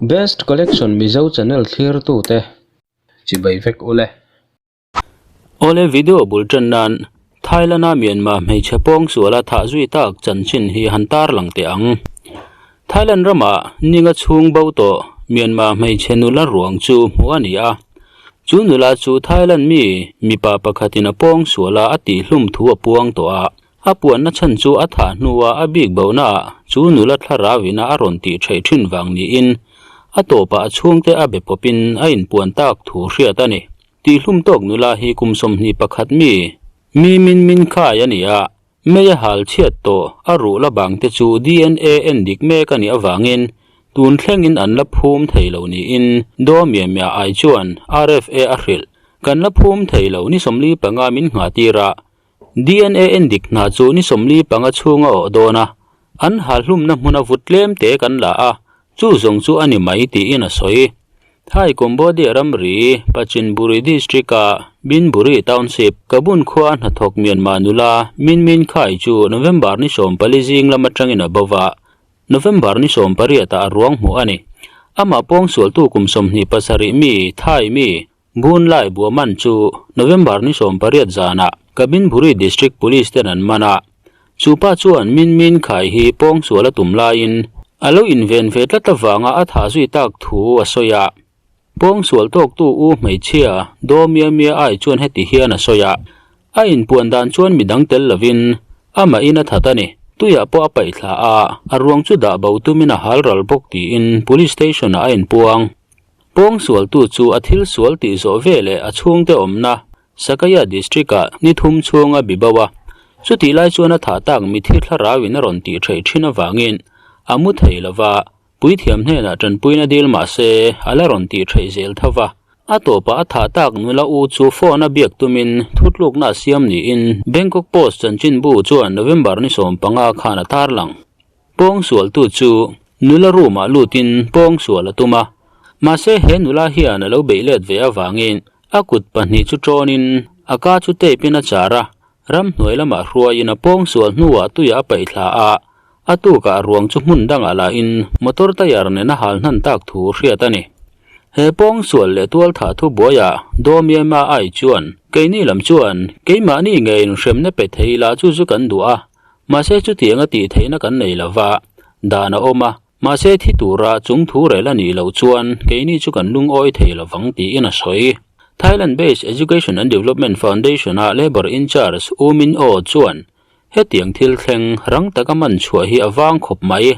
Best Collection Mizo channel thlirtute chibai vek ule. Awle video bul tan nan Thailand-a Myanmar hmeichhe pawng suala thah zui tak chanchin hi han tar lang teh ang. Thailand ramah ninga chhung bo tawh Myanmar hmeichhe nula ruang chu hmuh a ni a. Chu nula chu Thailand mi mipa pakhatin a pawng suala a tihhlum thu a puang tawh a. A puanna chhan chu a thah hnua a bik bonaah chu nula thlarau ina a rawn tih theih thin vang niin a tawpah a chhungte a be pawpin a inpuan tak thu hriat a ni. Tihhlum tawk nula hi kum 21 mi, mi min min khai a ni a, mei a hal chhiat tawh a ruh la bang te chu DNA en dik mek a nih avangin tun thlengin an la phum thei lo niin Daw Mia Mia Ai chuan RFA a hrilh. Kan la phum thei lo ni 45 min nghah tir a, DNA en dik hna chu ni 45 chhunga awh dawn a, an halhlumna hmuna vut tlem te kan la a, chu zawng chu a ni mai tiin a sawi. Thai Cambodia ramri Pachinburi District-a Binburi Township, Kabun khua hnathawk Myanmar nula Min Min Khai chu November ni 14 zing lam atangin a bo va, November ni 18 ah a ruang hmuh a ni. Amah pawngsualtu kum 27 mi Thai mi Boon Lai Buaman chu November ni 18 zanah Kabinburi District Police ten an man a. Chu pa chuan Min Min Khai hi pawngsual a tum laiin a lo inven ve tlat avanga a thah zui tak thu a sawi a. Pawngsual tawktu u hmeichhia Daw Mia Mia Ai chuan heti hian a sawi a, A inpuan dan chuan midang tel lovin amahin a that a ni. Tuiah pawh a paih thla a, a ruang chu dah bo tumin a hal ral bawk tiin Police Station-ah a inpuang. Pawngsualtu chu a thil sual tih zawh veleh a chhungte awmna Sakaya District-ah ni thum chhung a bi bo a, chutih lai chuan a thah tak mithi thlarauin a rawn tih theih thin avangin a mu thei lo va, puithiam hnenah tanpuina dil mah se a la rawn tih theih zel tho va. A tawpah a thah tak nula u chu phone a biak tumin thutlukna a siam niin Bangkok Post chanchinbu chuan November ni 15 khan a tarlang. Pawngsualtu chu nula room-ah lutin pawngsual a tum a, mahse he nula hian a lo beih let ve avangin A kut pahnih chu tawnin a ka chu tape in a char a, ramhnuai lamah hruaiin a pawngsual hnuah tuiah a paih thla a, a tukah ruang chu hmun dangah lahin motor tyre nen a hal hnan tak thu hriat a ni. He pawngsual leh tualthah thu buaiah Dawmiema ai chuan keini lam chuan keimahni ngeiin hremna pe thei la chu chu kan duh a, mahse chutianga tih theihna kan nei lova, dan a awm a. Mahse thi tura chung thu rel a nih loh chuan keini chu kan lungawi thei lovang tiin a sawi. Thailand based Education and Development Foundation a Labour in charge U Min Oo chuan hetiang thil thleng rang taka man chhuah hi a vang khawp mai.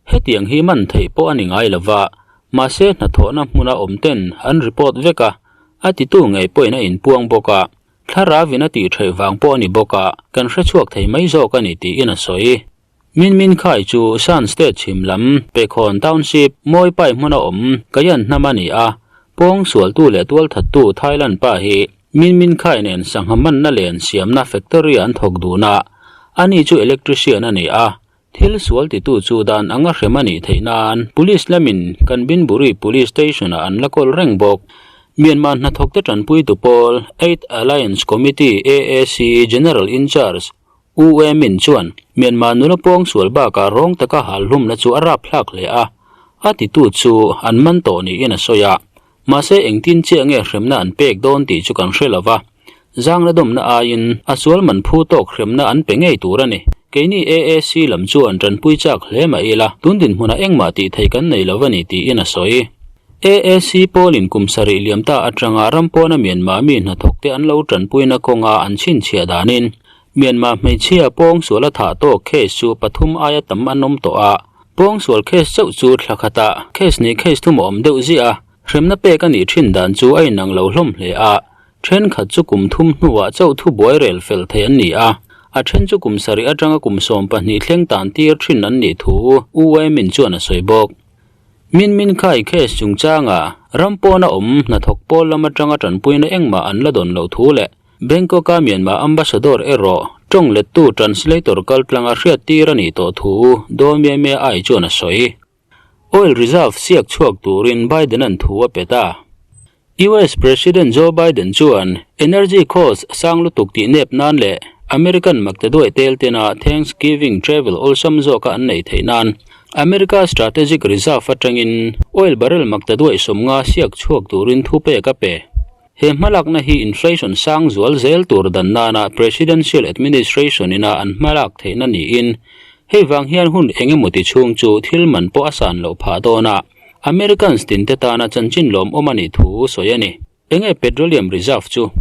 Hetiang hi man theih pawh a ni ngai lova, mahse hnathawhna hmuna awm ten an report vek a, a titu ngei pawhin a inpuang bawk a, thlarauin a tih theih vang pawh a ni bawk a, kan hrechhuak thei mai zawk a ni tiin a sawi. Min Min Khai chu Shan State chhim lam Pekhawn Township, Mawi Pai hmuna awm Kayan hnam a ni a, pawng sualtu leh tualthattu Thailand pa hi Min Min Khai nen sangha manna len siamna factory an thawk dun a, ani chu electrician a ni a, thil sual titu chu dan anga hrem a nih theih nan Police lamin kan Binburi Police Station-ah an la kawl reng bawk. Myanmar hnathawkte tanpuitu pawl Aid Alliance Committee, AAC, General In-Charge, U E Min chuan Myanmar nula pawngsual bakah rawng taka hal hlumna chu a rapthlak hle a, a titu chu an man tawh niin a sawi a. Mahse engtin chiah nge hremna an pek dawn tih chu kan hre lo va, zangna dawmna aiin a sual man phu tawk hremna an pe ngei tur a ni. Keini AAC lam chuan tanpui chak hle mah ila, tun dinhmunah engmah tih theih kan nei lo a ni tiin a sawi. AAC pawlin kum sarih liam ta atanga ram pawna Myanmar mi hnathawkte an lo tanpuina kawnga an chhinchhiah danin Myanmar hmeichhia pawngsual a thah tawk case chu pathum aia tam an awm tawh a, pawngsual case chauh chu thla khatah case nih case thum a awm deuh ziah a, hremna pek a nih thin dan chu a inang lo hlawm hle a, thenkhat chu kum thum hnuah chauh thubuai rel fel thei an ni a, a then chu kum sarih atanga kum 12 thleng tan tir thin an nih thu U Wai Min chuan a sawi bawk. Min Min Khai case chungchanga ram pawna awm hnathawk pawl lam atanga tanpuina engmah an la dawn loh thu leh Bangkok-a Myanmar Ambassador erawh tawng lettu translator kaltlanga hriattir a nih tawh thu Daw Mya Mya Ai chuan a sawi. Oil reserve siak chhuak turin Biden-a'n thu a pe ta. US President Joe Biden chuan energy cost sang lutuk tih nep nan leh American maktaduai tel tena Thanksgiving travel awlsam zawka an neih theih nan. America Strategic Reserve atangin oil barrel maktaduai 50 siak chhuak turin thupek a pe. He hmalakna hi inflation sang zual zel tur dan nana Presidential Administration ina an hmalak theihna niin hei vang hian hun engemaw ti chhung chu thil man pawh a san loh phah dawn a, Americans tinte tana chanchin lawmawm a nih thu sawi a ni. Enge petroleum reserve chu?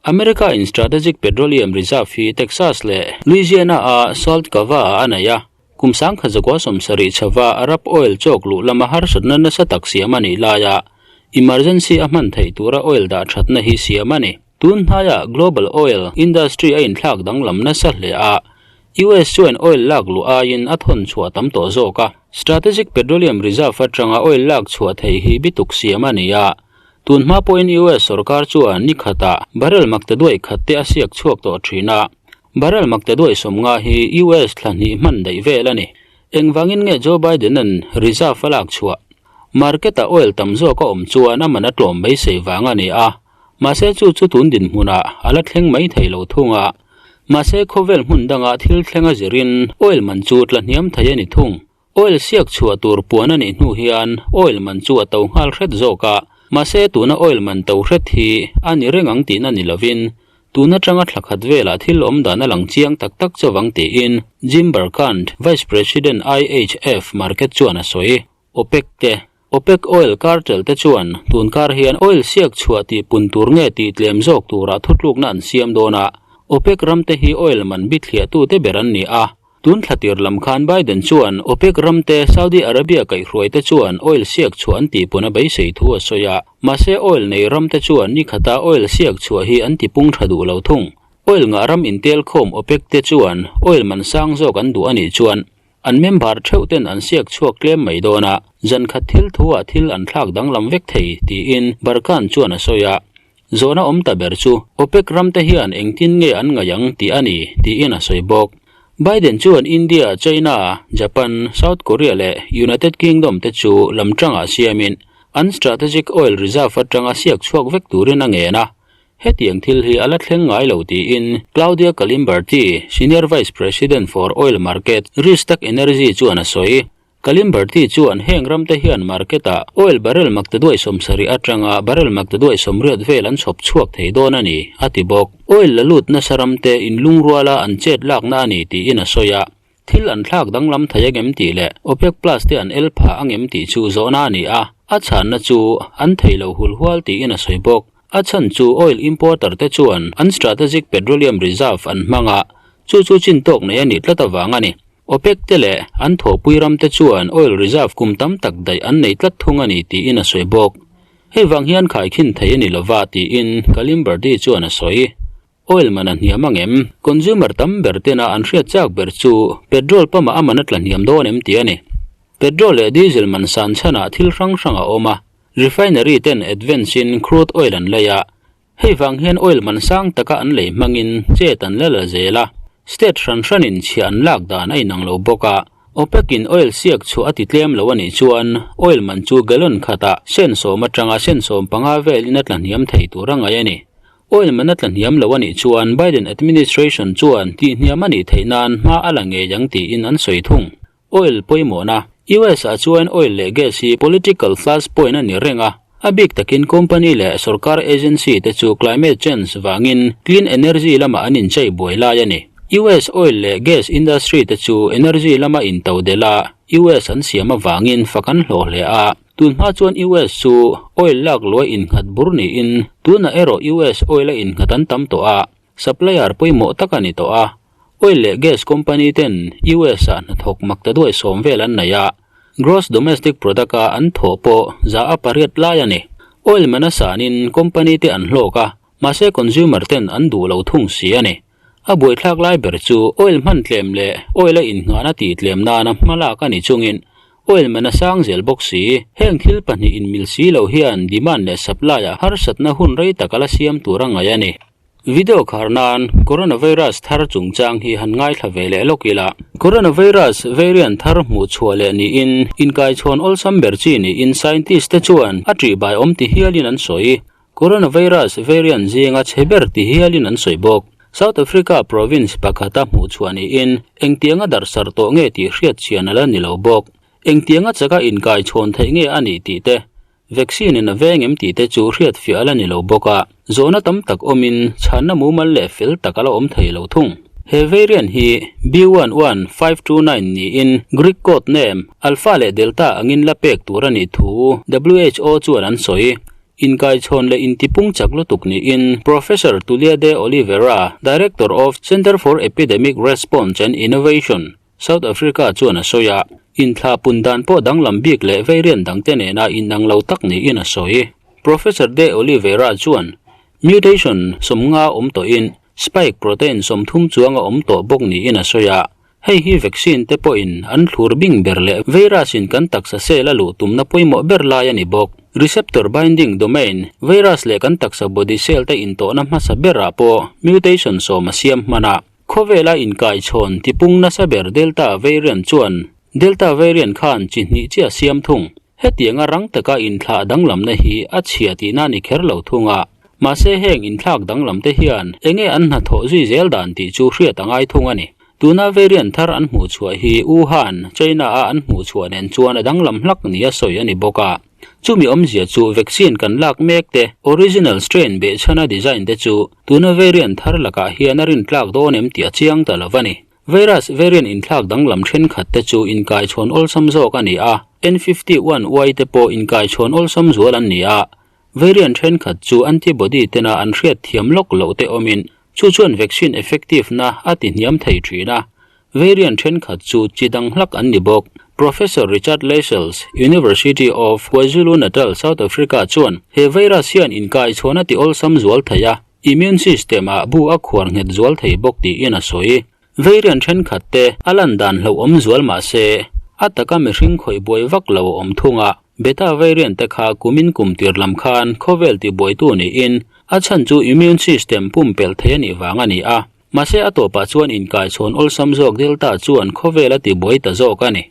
America in Strategic Petroleum Reserve hi Texas leh Louisiana a Salt Cava ah a nei a, kum 1970 chhova Arab oil chawk luh lama harsatna nasa tak siam a nih laia emergency a hman theih tura oil dah thatna hi siam a ni. Tun hnaiah global oil industry a inthlak danglam nasa hle a, US chuan oil lak luh aiin a thawn chhuah tam tawh zawk a. Strategic Petroleum Reserve atanga oil lak chhuah theih hi bituk siam a ni a, Tun hma pawhin US sorkar chuan ni khatah barrel maktaduai khat te a siak chhuak tawh thin a, barrel maktaduai 50 hi US thla hnih hman daih vel a ni. Engvangin nge Joe Biden-a'n reserve a lak chhuah? Market-ah oil tam zawk a awm chuan a man a tlawm beisei vang a ni a, mahse chu chu tun dinhmunah a la thleng mai thei lo thung a. Mahse khawvel hmun dangah thil thleng a zirin oil man chu tla hniam thei a ni thung. Oil siak chhuah tur puan a nih hnu hian oil man chu a to nghal hret zawk a, mahse tuna oil man to hret hi a ni reng ang tihna ni lovin tun atanga thla khat velah thil awm dan a lang chiang tak tak chauh ang tiin Jim Burkand, Vice President IHF Market chuan a sawi. OPEC te, OPEC oil cartel te chuan tun kar hian oil siak chhuah tih pun tur nge tih tlem zawk turah thutlukna an siam dawn a, OPEC ram te hi oil man bithliahtute ber an ni a. Tun thla tir lam khan Biden chuan OPEC ram te Saudi Arabia kaihhruai te chuan oil siak chhuah an tihpun a beisei thu a sawi a, mahse oil nei ram te chuan ni khata oil siak chhuah hi an tipung tha duh lo thung. Oil ngah ram intelkhawm OPEC te chuan oil man sang zawk an duh a nih chuan an member theuh ten an siak chhuak tlem mai dawn a, zan khat thil thu ah thil an thlak danglam vek thei tiin Barkan chuan a sawi a. Zawhna awm ta ber chu OPEC ram te hian engtin nge an ngaih ang tih a ni, tiin a sawi bawk. Biden chuan India, China, Japan, South Korea leh United Kingdom te chu lam tangah siamin an strategic oil reserve atanga siak chhuak vek turin a ngen a. Hetiang thil hi a la thleng ngai lo tiin Claudia Galimberti, Senior Vice President for Oil Market, Rystad Energy chuan a sawi. Kalimberti chuan heng ramte hian market-ah oil barrel maktaduai 70 atanga barrel maktaduai 80 vel an chhawp chhuak thei dawn a ni, a ti bawk. Oil la lut nasa ramte inlungruala an chet lakna a ni tiin a sawi a. Thil an thlak danglam thei angem tih leh OPEC Plus te an el phah angem tih chu zawhna a ni a, a chhanna chu an thei lo hulhual tiin a sawi bawk. A chhan chu oil importer te chuan an strategic petroleum reserve an hmang a, chu chu chin tawk nei a nih tlat avang a ni. OPEC te leh an thawhpui ram te chuan oil reserve kum tam tak daih an nei tlat thung a ni tiin a sawi bawk. Hei vang hian khaikhin thei a ni lova tiin Galimberti chuan a sawi. Oil man a hniam angem? Consumer tam ber tena an hriat chak ber chu petrol pump ah a man a tla hniam dawn em tih a ni. Petrol leh diesel man san chhanah thil hrang hrang a awm a, refinery ten advance in crude oil an lei a, Hei vang hian oil man sang taka an lei hmangin chet an la la zel a, state hran hranin chhiah an lak dan a inang lo bawk a. OPEC in oil siak chhuah a ti tlem lo a nih chuan oil man chu gallon khatah sen 10 atanga sen 15 velin a tla hniam thei tur a ngaih a ni. Oil man a tla hniam lo a nih chuan Biden administration chuan tihhniam a nih theih nan hma a la ngei ang tiin an sawi thung. Oil pawimawhna, US ah chuan oil leh gas hi political flash point a ni reng a, a bik takin company leh sorkar agency te chu climate change vangin clean energy lamah an inchei buai lai a ni. US oil leh gas industry te chu energy lama intodelh a US an siam avangin fak an hlawh hle a, tun hma chuan US chu oil lak luai innghat bur niin tunah erawh US oil a innghat an tam tawh a, supplier pawimawh tak a ni tawh a. Oil leh gas company ten US ah hnathawk maktaduai 10 vel an nei a, gross domestic product a an thawh pawh za a pariat lai a ni. Oil man a sanin company te an hlawk a, mahse consumer ten an duh lo thung si a ni. A buaithlak lai ber chu oil hman tlem leh oil a innghahna tih tlem nana hma lak a ni chungin oil man a sang zel bawk si. Heng thil pahnih inmil si lo hian demand leh supply ah harsatna hun rei tak a la siam tur a ngaih a ni. Video khar nan coronavirus thar chungchang hi han ngaithla ve leh lawk ila. Coronavirus variant thar hmuh chhuah leh niin inkaichhawn awlsam ber chi niin scientist te chuan a ṭihbai awm ti hialin an sawi. Coronavirus variant zinga chhe ber ti hialin an sawi bawk. South Africa province pakhata hmuh chhuah niin engtianga darhsarh tawh nge tih hriat chian a la ni lo bawk. Engtianga chaka inkai chhawn theih nge a nih tih te, vaccine in a veng em tih te chu hriat fiah a la ni lo bawk a, zawhna tam tak awmin chhanna mumal leh fel tak a la awm thei lo thung. He variant hi B11529 niin Greek code name Alpha leh Delta angin la pek tur a nih thu WHO chuan an sawi. Inkaichhawn leh intipung chak lutuk niin Professor Tulia de Oliveira, Director of Centre for Epidemic Response and Innovation, South Africa chuan a sawi a, inthlah pun dan pawh danglam bik leh variant dangte nena inang lo tak niin a sawi. Professor de Oliveira chuan, Mutation 50 awm tawhin spike protein 30 chuang a awm tawh bawk niin a sawi a, Hei hi vaccine te pawhin an thlur bing ber leh virus in kan taksa cell a luh tumna pawimawh ber lai a ni bawk. Receptor binding domain, virus leh kan taksa body cell te intawhna hmasa berah pawh mutation 10 a siam hman a. Khawvela inkaichhawn tipung nasa ber Delta variant chuan Delta variant khan chi hnih chiah siam thung. Hetianga rang taka inthlah danglamna hi a chhia tihna a ni kher lo thung a. Mahse heng inthlak danglamte hian enge an hnathawh zui zel dan tih chu hriat a ngai thung a ni. Tuna variant thar an hmuh chhuah hi Wuhan, China-a an hmuh chhuah nen chuan a danglam hlak nia sawi a ni bawk a. Chumi awmzia chu vaccine kan lak mek te, original strain behchhana design te chu tuna variant thar lakah hian a rintlak dawn em tih a chiang ta lo a ni. Virus variant inthlak danglam thenkhat te chu inkaichhawn awlsam zawk a ni a, N51Y te pawh inkaichhawn awlsam zual an ni a. Variant thenkhat chu antibody tena an hriat thiam lawk loh te awmin chu chuan vaccine effective na a ti hniam thei thin a. Variant thenkhat chu chi dang hlak an ni bawk. Professor Richard Lascelles, University of KwaZulu-Natal, South Africa chuan he virus hian inkaichhawn a ti awlsam zual thei a, Immune system ah bu a khuar nghet zual thei bawk tiin a sawi. Variant thenkhat te a lan dan hlauhawm zual mah se, a taka mihring khawih buai vak lo a awm thung a, Beta variant te kha kumin kum tir lam khan khawvel tibuaitu niin a chhan chu immune system pumpelh thei a nih vang a ni a. Mahse a tawpah chuan inkaichhawn awlsam zawk Delta chuan khawvel a tibuai ta zawk a ni.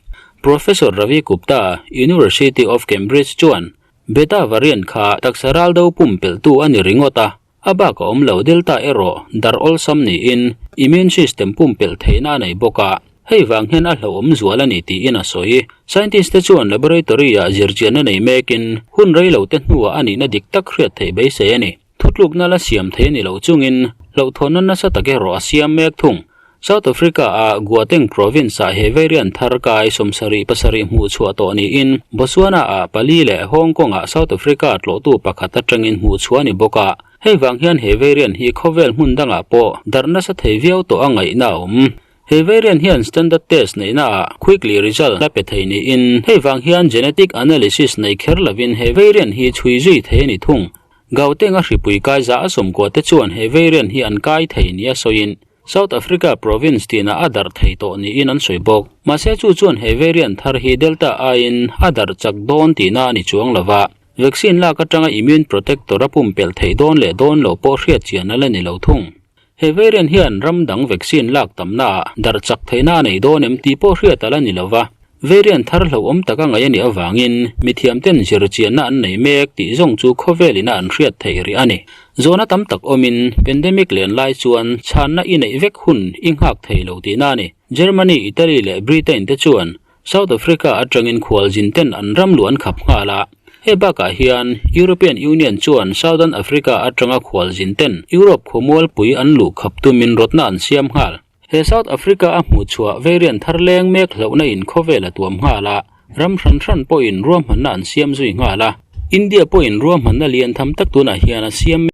Professor Ravi Gupta, University of Cambridge chuan Beta variant kha taksa ral do pumpelhtu a ni ringawt a, a bak a awm lo. Delta erawh dar awlsam niin immune system pumpelh theihna a nei bawk a, hei vang hian a hlauhawm zual a ni tiin a sawi. Scientist te chuan laboratory-ah zirchianna nei mekin hun rei lo te hnuah a nihna dik tak hriat theih beisei a ni. Thutlukna la siam thei a ni lo chungin hlauhthawnna nasa tak erawh a siam mek thung. South Africa-a Gauteng province-ah he variant thar kai 77 hmuh chhuah tawh niin Botswana-ah pali leh Hong Kong-ah South Africa tlawhtu pakhat atangin hmuh chhuah a ni bawk a. Hei vang hian he variant hi khawvel hmun dangah pawh darh nasa thei viau tawh a ngaihna a awm. He variant hian standard test neihnaah quickly result la pe thei niin hei vang hian genetic analysis nei kher lovin he variant hi chhui zui thei a ni thung. Gauteng-a hripui kai za a sawmkua te chuan he variant hi an kai thei nia sawiin South Africa province tinah a darh thei tawh niin an sawi bawk. Mahse chu chuan he variant thar hi Delta aiin a darh chak dawn tihna a ni chuang lo va, vaccine lak atanga immune protector a pumpelh theih dawn leh dawn loh pawh hriat chian a la ni lo thung. He variant hian ram dang vaccine lak tamnaah darh chak theihna a nei dawn em tih pawh hriat a la ni lo va, variant thar hlauhawm taka ngaih a nih avangin mithiamten zir chianna an nei mek tih zawng chu khawvel ina an hriat theih rih a ni. Zawhna tam tak awmin pandemic len lai chuan chhanna i neih vek hun i nghak thei lo tihna a ni. Germany, Italy leh Britain te chuan South Africa atangin khualzin ten an ram luh an khap nghal a, hei bakah hian European Union chuan Southern Africa atanga khualzin ten Europe khawmualpui an luh khap tumin rawtna an siam nghal. He South Africa a hmuhchhuah variant thar leng mek hlauhna in khawvel a tuam nghal a, ram hran hran pawhin ruahmanna an siam zui nghal a, India pawhin ruahmanna lian tham tak tunah hian a siam mek.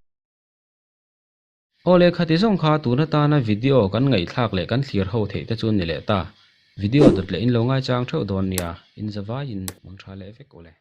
Aw leh khati zawng kha tun atana video kan ngaihthlak leh kan thlir ho theih te chu ni leh ta. Video dawt leh in lo ngaichang theuh dawn nia, in zavaiin mang tha leh vek ule.